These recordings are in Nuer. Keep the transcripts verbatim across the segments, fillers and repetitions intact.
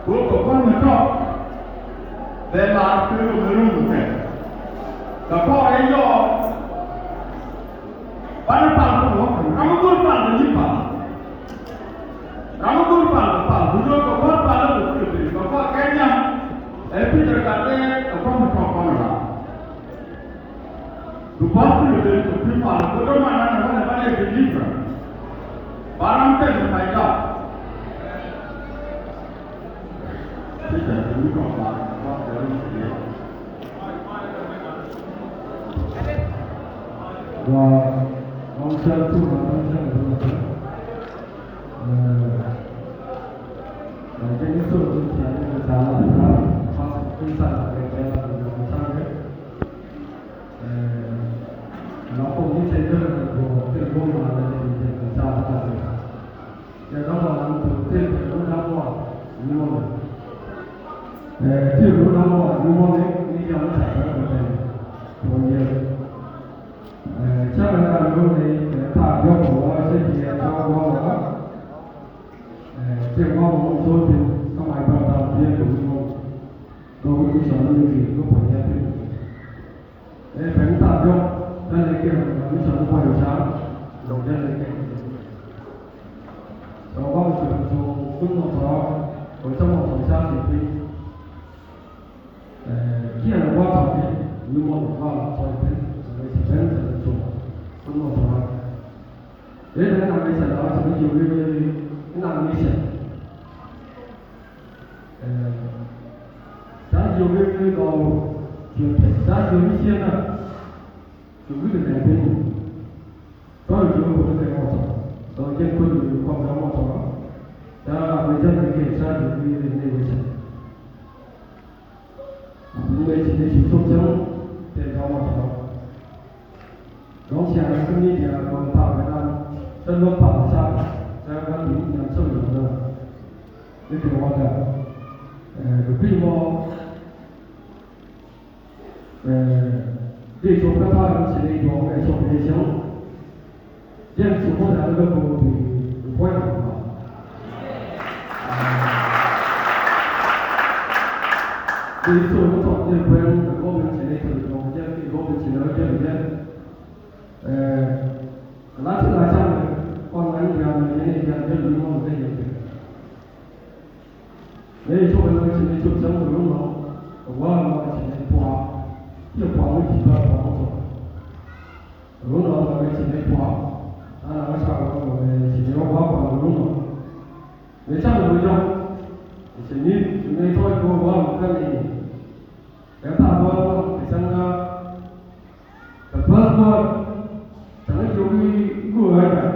Wä kɛ kɔn mi tɔk bɛ laar kɛ wä mi rum kɛ kɛ kɔn rɛ yɔɔ. Banɛ pal kɛ wä kɛ ram mi go̱r pal kɛ nyi pal. Ram mi go̱r pal kɛ pal bi wä kɛ kɔn pal kɛ wä kɛ kɛ kɔn kɛ nyam. Ɛ Peter Gatde kɛ kɔn mi tɔk kɔn la. Dupa̱th kul i̱ ben kɛ kui̱ pal kɛ däman an ɛ wänɛ banɛ deliver. Ba ram pɛn kɛ pay dap. Peter kɛ wi̱i̱ kɔn pal kɛ pal kɛ ram kɛ. Wa ram cɛl tu ma ram cɛl tu ma ram. Ɛ, ɛ, kɛ ni tu tu tia ni kɛ ta la ta. Pas tu ta la kɛ kɛ la kɛ kɛ ta kɛ. Ɛ, la ko ni cɛ jɛ kɛ ko kɛ ko ma la kɛ kɛ ta la kɛ. Cɛ dɔ̱ŋ ɔ lam thok thil kɛ wun da̱ŋ ŋuan ni mɔni. Ɛ, thil wun da̱ŋ ŋuan ni mɔni ni jɔn ca kɛ kɛ kɛ kɛ yɛ. Ɛ, cä kɛ ka lo̱n ni kɛ ta̱a̱ diɔ̱k kɛ wä cä jiɛ cä wä wä. Ɛ, cɛ wä wä wä thok thil kä ma i̱ bär da̱ŋ jiɛ kɛ wun mɔni. Dɔ̱ŋ wun mi cɔl ni mi kɛ wun mɔni. Ɛ pɛn ta̱a̱ diɔ̱k, jälɛ kɛ mi cɔl ni Kuɔth ca, dɔ̱ŋ jälɛ kɛ. Dɔ̱ŋ bä mi cɔl ni Kuoth mɔ tɔ̱rɔ̱, kɛ cä mɔ tɔ̱rɔ̱ ca ti piny. Ɛ kiɛ ni bä tɔ̱rɔ̱ ni, ni mɔ tɔ̱rɔ̱ bä la tɔ̱rɔ̱ piny, ɛ ci pɛn cɔl ni Kuoth mɔ tɔ̱rɔ̱. Ɛ ni na mi cɛ la cɛ ni jiök ni, ni na mi cɛ. Ɛ, ca jiök i̱ gɔw, ca jiök i̱ ciëŋä, cu wi̱cdɛ nɛ piny. Tɔ̱ jiök i̱ kuɔth kɛ mɔtɔ, tɔ̱ jɛn kuɔth i̱ kɔm kɛ mɔtɔ. Ca ram mi jɛn kɛ ca jiök i̱ ni wecä. Ni wecä ni cu cop cäŋ kɛ mɔtɔ. Dɔ̱ŋ cia ram kä media kɔn pal kɛ dan cä lo̱k pal ca kɛ cä ram mi jɛn cä lo̱k. Ni kɛ wä kɛ, ɛ, kɛ kui̱ mɔ, ɛ, dee cop kä ta̱a̱ ci dee juɔk kɛ cop dee cäŋ. Jɛn ci mɔ da̱a̱n lä kɛ wä bi, bi puɔ̱ny kɛ kua. Dee cop kä tɔt dee kuɛn kɛ gɔm in ci dee kɛ juɔk jɛn kɛ gɔm in ci dee kɛ jɛn. Ɛ, la ti la cam kɔn ŋa̱n diaal ni ni diaal jɛ luny mɔn kɛ jɛ kɛ. Ni cop ni ci ni cop cam kɛ luny mɔn kɛ wa mɔn ci ni puaŋ. Ci puaŋ ni ci pa puaŋ tɔ. Luny mɔn kɛ ci ni puaŋ. Ana ka ca wa mɔn kɛ ci ni wa puaŋ luny mɔn. Ni cam kɛ luny jɔk. Ci ni ci ni tɔc kɛ wa mɔn kɛ ni. Kɛ thaak bä kɛ cäŋ na kɛ päth bä. Tɛ̈ŋä jiök i̱ go̱o̱r ɣä jɔak.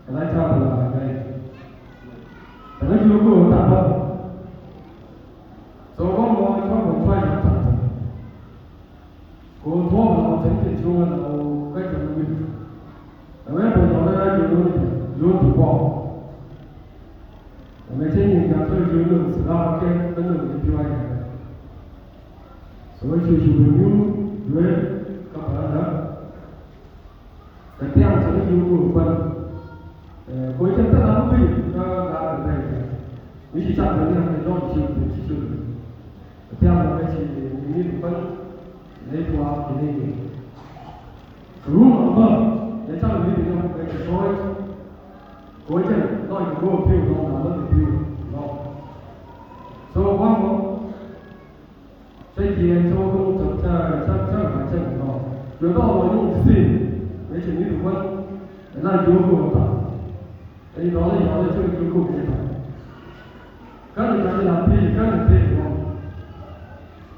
Kɛ la ca bä la ɣä jɔak. Tɛ̈ŋä jiök go̱o̱r thaak bä. So bä mɔ cua bä cua jɔak thaak bä. Kɛ ɣöö thuɔ̱k la ɣä tɛ̈ŋ tin cuŋä la ɣä kä jɔak wi̱c. Ɛ wee bä jɔak ɣä jɔak wi̱c jɔak ti bɔɔk. Ɛ mɛ cä nyin jɔak cä jiök nööŋ thi̱n la ɣä kɛ kä nööŋ ti pi̱w a jɔak. Ɛ wee cu cu bä nyuur dueer kä bä randa. Kɛ thiaŋ cɛ ni ji̱ wä go̱o̱r kuan. Ɛ, go̱o̱r cɛ thil a wä kui̱ kä gaat kɛ bɛn kɛ. Mi ci cak bɛ ni a kɛ jɔn ci ci ci. Kɛ thiaŋ wä kɛ ci ni ni kuan. Ni tuaak ni ni. Rum a bä ni cak ni ni kɛ ci tɔɔc. Go̱o̱r cɛ lɔc kɛ go̱o̱r pi̱w lɔŋ a lɔc kɛ pi̱w lɔŋ. So gua̱n mɔ. Cä jiɛɛn cä wä kä ŋut cä cä cä cä cä nɔ. Cuɛ dɔɔk lɔ nyuŋ ti thi̱n. Mëë cɛ ni ti wän. Ɛ na jiök kɛ wä tha̱a̱ŋ. Ɛ ni dɔɔk lɔ yɔɔk lɔ cä jiök kɛ wä tha̱a̱ŋ. Kä ni ka ni la pi̱i̱ kä ni pi̱i̱ wä.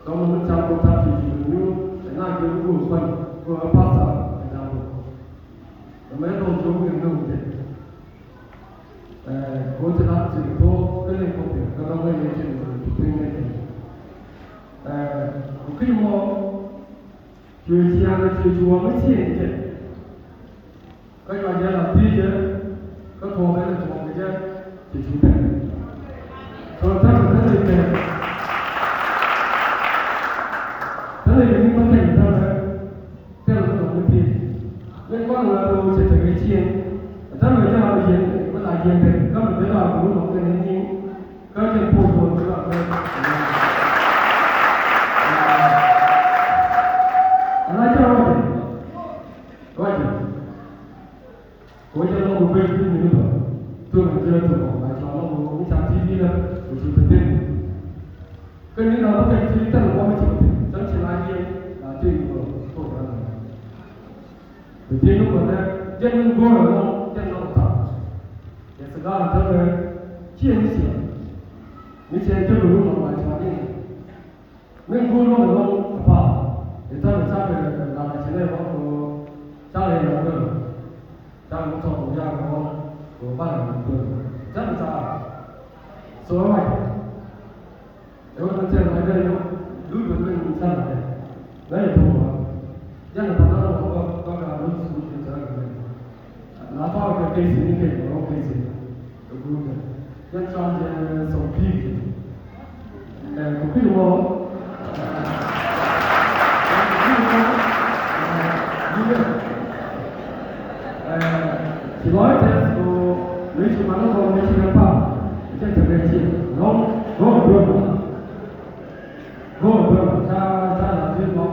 Dɔɔk lɔ mi cam kɛ wä tha̱a̱ŋ ti jiök ni nyuŋ. Ɛ na jiök kɛ wä kuan kɛ wä pasa ɛ na wä. Ɛ mɛ dɔɔk jiök kɛ ni wä jɛ. Ɛ, go̱o̱r ti lat ti ri po̱o̱ kä liŋ kɔk kɛ kä dɔ̱ŋ kä liŋ ti ri po̱o̱ piny ni kɛ. Ɛ, ku ki̱n mɔ cuɛ ciaŋ cuɛ cuɔ̱ɔ̱ŋ mi cieŋ jɛ. Kä cua jɛ la thiec jɛ kä tuɔɔk kɛ lɛ tuɔɔk kɛ jɛ ti cu tɛn. Tɔ tɛn kɛ tɛn kɛ tɛn kɛ ni mɔ tɛn kɛ tɛn kɛ. Thil mi dɔ̱ŋ mi thiec. Min kɔn ŋa̱th ɣöö cɛ tekɛ cieŋ. Ɛ täämɛ cä ɣa̱r yɛn mi la yɛn pek kä mi dee la ɣöö lɔk kɛn ɛ nyiŋ. Kä cɛ puɔ̱ny puɔ̱ny kɛ Kä ni na bä kɛ ci tɛn bä mi ci bä thin cäŋ ci na jiɛn na thin bä tok ran. Bɛ thin bä nɛ jɛn ni go̱o̱r ɛlɔŋ jɛn nɔ ta̱a̱. Yɛ thil da̱a̱n täämɛ ciɛ ni ciɛ. Ni ciɛ jɛ bɛ wun nɔ ma ci na jiɛn. Min go̱o̱r nɔ ɛlɔŋ kɛ pa̱a̱m. Yɛ täämɛ cakɛ ran ci nɛ bä kɛ cakɛ yɛ na go̱o̱r. Cakɛ mi tɔk kɛ ya̱a̱ kɛ bä kɛ bä na go̱o̱r. Cakɛ cakɛ. So right. Ɛ wä tɛn tɛn mɛ dee nyɔk. Dul bɛ mɛ ni san mɛ. Mɛ ni tɔk wa. Jɛn ni pata ni wa wa wa ka dul su ni tɛn mɛ. Na tɔk kɛ kɛ si ni kɛ ni wa kɛ si. Kɛ group kɛ. Jɛn san jɛ sɔm pi kɛ. Ɛ kɛ kui̱ mɔ. Ɛ, ci lɔc tɛth kɛ mi ci man kɔn mi ci kɛ pam. Cɛ tɛmɛ ci lɔŋ go̱o̱r duɔ̱n. Go̱o̱r duɔ̱n ca ca la ti lɔŋ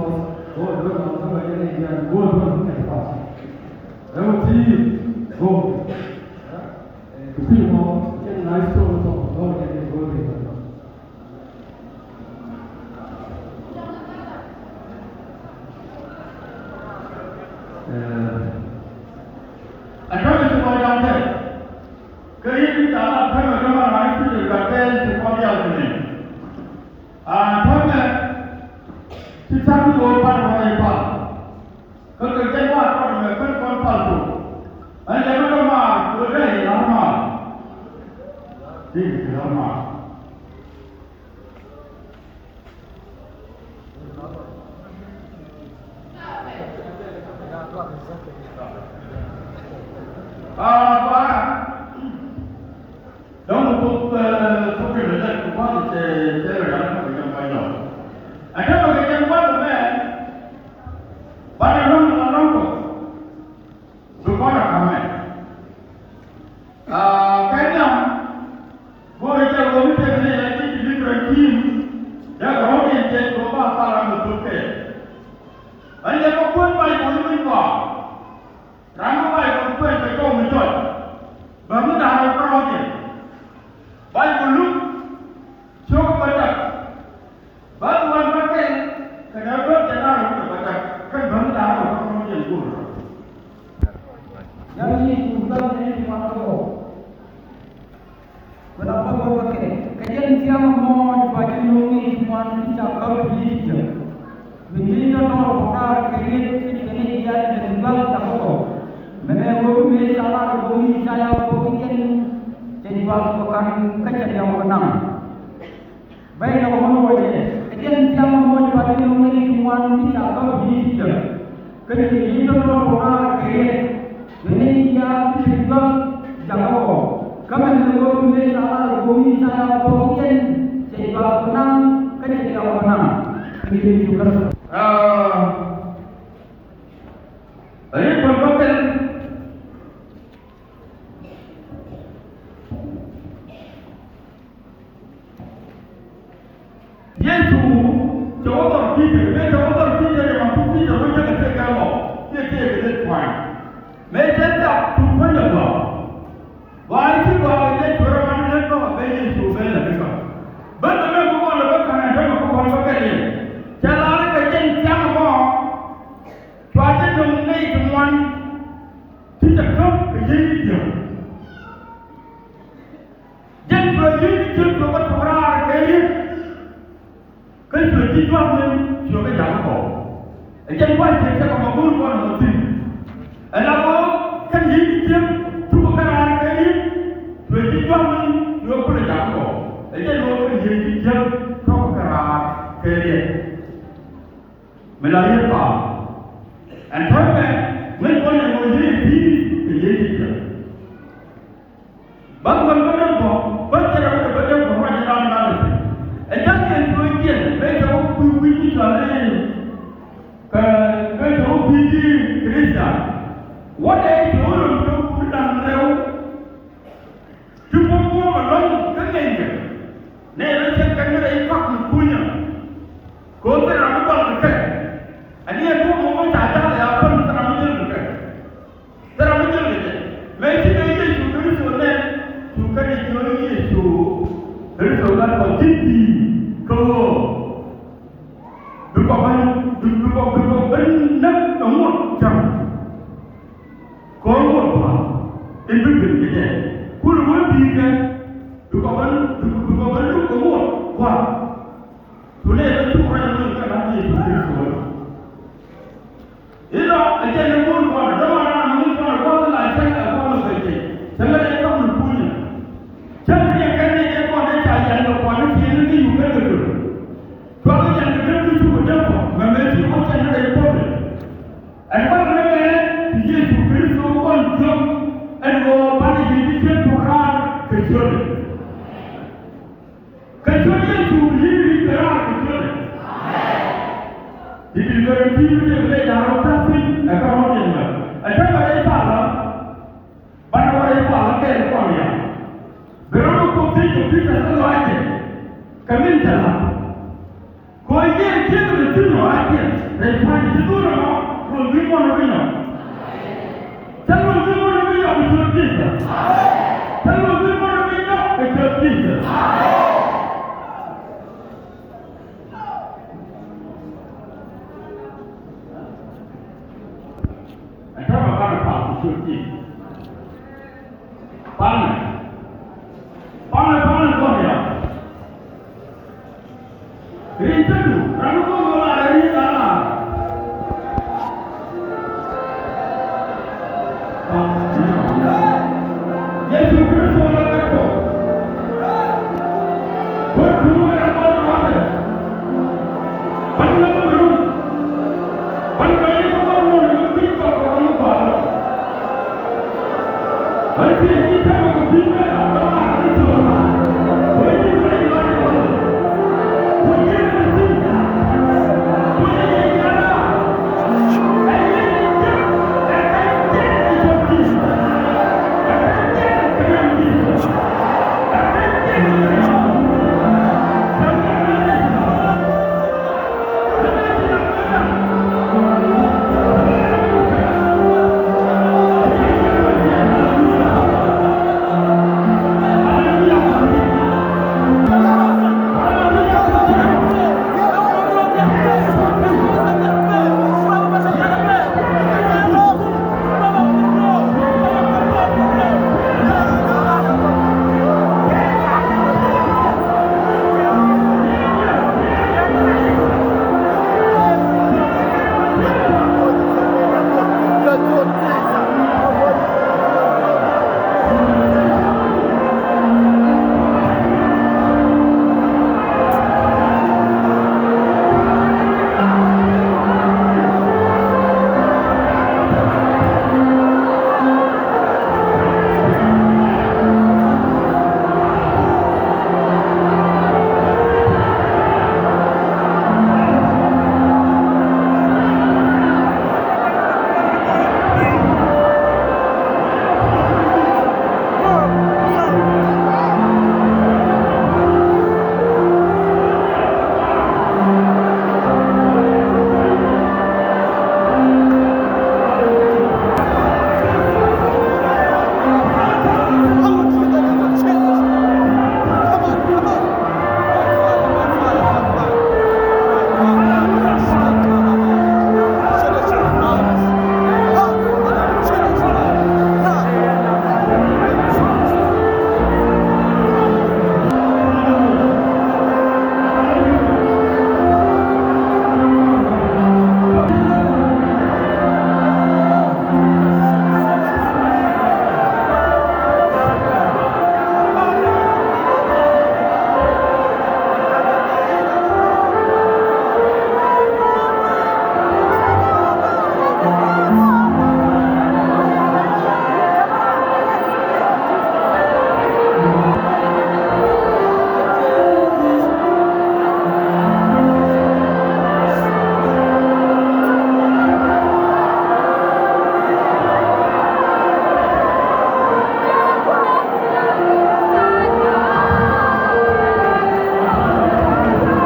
go̱o̱r duɔ̱n ca la ti lɔŋ go̱o̱r duɔ̱n kɛ pam. Ɛ wä ti go̱o̱r. Ɛ, ti kui̱ mɔ cɛ nice tone tɔ go̱o̱r kɛ go̱o̱r duɔ̱n. Ɛ, a tɔ̱ ci kɔn ja̱ŋ kɛ. Kä yet mi ca lat täämɛ kä man ran i̱ Peter gat kɛɛl ci kɔn diaal kɛ nɛy. A täämɛ ci ta̱a̱ mi ɣöö pan kɔn i̱ pal. Kä kɛ jɛn wa̱a̱ kɔn ɛmɛ /ken kɔn pal tok. Ɛn jɛn kä maar kɛ ɣöö dee i̱ la̱r maar. Dee i̱ la̱r maar. Aa, ba. Dɔ̱ŋ kɛ thok, ɛ, thok kɛ lɛ lɛ kɛ kua̱th cɛ, cɛ rɛ ram kɛ jɛn kua̱c lɔ. Ɛ täämɛ kɛ jɛn kua̱th ɛmɛ. Banɛ lɔ̱ŋ, lɔ̱ŋ, lɔ̱ŋ kɔ. Bi kɔn a ka̱mɛ. Aa, kɛ nhiam go̱o̱rɛ jɛ ɣöö mi tëk ni la ji̱ deliverance team. Dee kɛ rɔ̱diɛn jɛ kɛ ɣöö ba thal ram kɛ thok kɛ. Ɣän jɛ bä kuäär Baibol mi gɔaa. Ram mi Baibol kuɛn kɛ jɔw mi jɔc. Bä mi da̱a̱n rɔ kärɔ̱diɛn. Baibol luk cio̱k bädäk. Bä wan bä kɛl kɛnɛ bä jɛ na rɔ wut bädäk. Kɛn bä mi da̱a̱n rɔ kärɔ̱diɛn go̱o̱r. Yam ni ku bä ni ma rɔ. Bɛ la bä bä kɛ kɛ jɛn thiaŋ mɔ jɛ ba jɛ no̱o̱ŋ ni ŋuan ti ca bä bi ti jɛ. Bi ni tɔ tɔr kɔ ka kɛ riet ti kɛ ni ya ti kɛ ni ba ta kɔ. Mɛ mɛ wä bi mi ca la kɛ wä mi ca ya kɔ ki jɛn cɛ jua kɔ kan kä cɛ diaw kɔ nam. Bɛ ni kɔ mɔ wä jɛ kɛ jɛn thiaŋ mɔ jɛ ba jɛ no̱o̱ŋ ni ŋuan ti ca bä bi ti jɛ. Kä ni tɔ tɔr kɔ ka kɛ riet. Bini ya ti ti gɔ̱a̱ŋ jakä kɔ. Kä mɛn ni ɣöö mi ca la ri go̱o̱ŋ ni ca ya kɔ kɛ jɛn cɛ jɔak kɔ naŋ kä cɛ jɔak kɔ naŋ. Kɛ ni ti gɔ̱a̱ŋ. Aa, ri kɔn bä kɛn. Yecu cɛ wä dhɔr Pi̱tɛr, mëë cɛ wä dhɔr Pi̱tɛr, cɛ ma tuk Pi̱tɛr wä jek kɛ tëë kɛ lɔ, kiɛ tëë kɛ lɛ tuany. Mëë cɛ dhap tuk puɔ̱nyɛ gɔaa. Gɔaa i̱ ci gɔaa kɛ Yecu rɔ man lät bä kɛ Yecu ben lɛ bikɛ. Ben lɛ ben bä kɔn lɛ bä ka̱n ɛ ben kɛ kɔn bä kɛ liɛl. Cɛ lar kɛ jɛn thiaŋ mɔ. Cua jɛ nöŋ nɛy ti ŋuan ti cɛ käp kɛ yiey ti jiäk. Jɛn cuɛ yiey ti jiäk cuɛ bä tok raar kɛ riet. Kä cuɛ ji̱ jua̱th min cuɛ bä jakä kɔɔk. Ɛ jɛn gua̱c cɛ cɛ kɛ mɔ go̱o̱r kɔn mɔ thi̱n. Ɛn a ɣöö kɛn yiey ti jiäk cukɛ kɛ raar kɛ riet. Cuɛ ji̱ jua̱th min cuɛ kulɛ jakä kɔɔk. Ɛ jɛn ɣöö kɛn yiey ti jiäk tɔ̱kɛ kɛ raar kɛ riet. Mi la riet pa̱a̱m. Ɛn tɔ̱ mɛ ŋäc kɔn ɛn ɣöö yiey ti kɛ yiey ti jiäk. Bä ŋuɛl bä dee bä bä cɛ rɛ bä dee bä ruac ran ran. Ɛ ja̱k yɛn tuɔɔk jiɛn bɛ cɛ wä kui̱ wi̱c mi cɔal i̱ kɛ bɛ cɛ wä kui̱ ji̱ Krithian. Wä dee cɛ wä lon cɛ wä kui̱ da̱ŋ rɛw. Ti puɔ̱ny puɔ̱ny ɛlɔ̱ŋ kä ŋɛnyɛ. Nɛ rɛ cɛ kɛn rɛ i̱ kɔak mi kunyä. Kɛ ɣöö thil ram mi gɔl kɛ kɛ. Ani ɛ duɔ̱ɔ̱p mɔ wä ca ja̱l ɛ a päl thil ram mi jäl kɛ kɛ. Thil ram mi jäl kɛ jɛ. Mëë ci kɛ Yecu Kritho nɛn cu kɛn i̱ jiöc Yecu Kritho gat Ji̱n di̱i̱t kä ɣöö bi kɔ ben, bi, bi kɔ, bi kɔ ben näk ɛ ŋot cäŋ. Kɔn ŋot gua̱a̱th in bi ben kɛ jɛ. Kulɛ wä di̱i̱t kɛ bi kɔ ben, bi, bi kɔ ben luk ɛ ŋot gua̱a̱th. Cu lɛ kä cuk rɛy wä kä la̱t Yecu Kritho. Inɔ ɛ jɛn ni mun kɔn dɔ̱ŋ a ran mun kɔn kɔn la cäŋ ɛ kɔn kɛ jɛ. Cäŋ ɛ kɔn ni punyɛ. Cäŋ ni kɛn ni jɛ kɔn ni ca yɛn kɛ kɔn ni tiɛn ni yu kɛn kɛ döŋ. Cual kɛ yɛn kɛ döŋ ni cuk kɛ döŋ kɔ mɛ mɛ ci kɔn cɛn ni rɛy kɔn ni. Ɛn kɔn ni mɛ ti Yecu Kritho kɔn jiök ɛn ɣöö banɛ ji̱ ti cien tuk raar kɛ ciötdɛ. Kɛ ciöt Yecu li̱w li̱w kɛ raar kɛ ciötdɛ. Amen. Ti ti gör in ti mi tëk lec da̱ŋ rɛw ta̱a̱ piny ɛ kä rɔ̱diɛn mɛ. Ɛ cä bɛ rɛy palä. Banɛ wä rɛy palä kɛɛl kɔn ya. Bi rɔ̱ mi Kuoth thiec kɛ Peter kä lɔaacɛ. Kɛ min cɛ la̱t. Kɛ ɣöö yɛn jiäkɛ ti thi̱n lɔaacɛ rɛy pa̱ny ti dhurɛ mɔ ruɔ̱n wi̱i̱ muɔ̱n wi̱i̱ nyɔk. Cä luɔ̱ŋ ji̱ ŋuɔ̱t mi nyɔk kɛ ciöt Jesus. Cä luɔ̱ŋ ji̱ ŋuɔ̱t mi nyɔk kɛ ciöt Jesus. Ɛn täämɛ banɛ pal kɛ ciöt Jesus. Palnɛ. Palnɛ, palnɛ kɔn ya. Rin tädu, ran ni kɔn wä lar ɛ rin lar lar. Yecu Kritho la gat kɔ. Wä tuur ɛ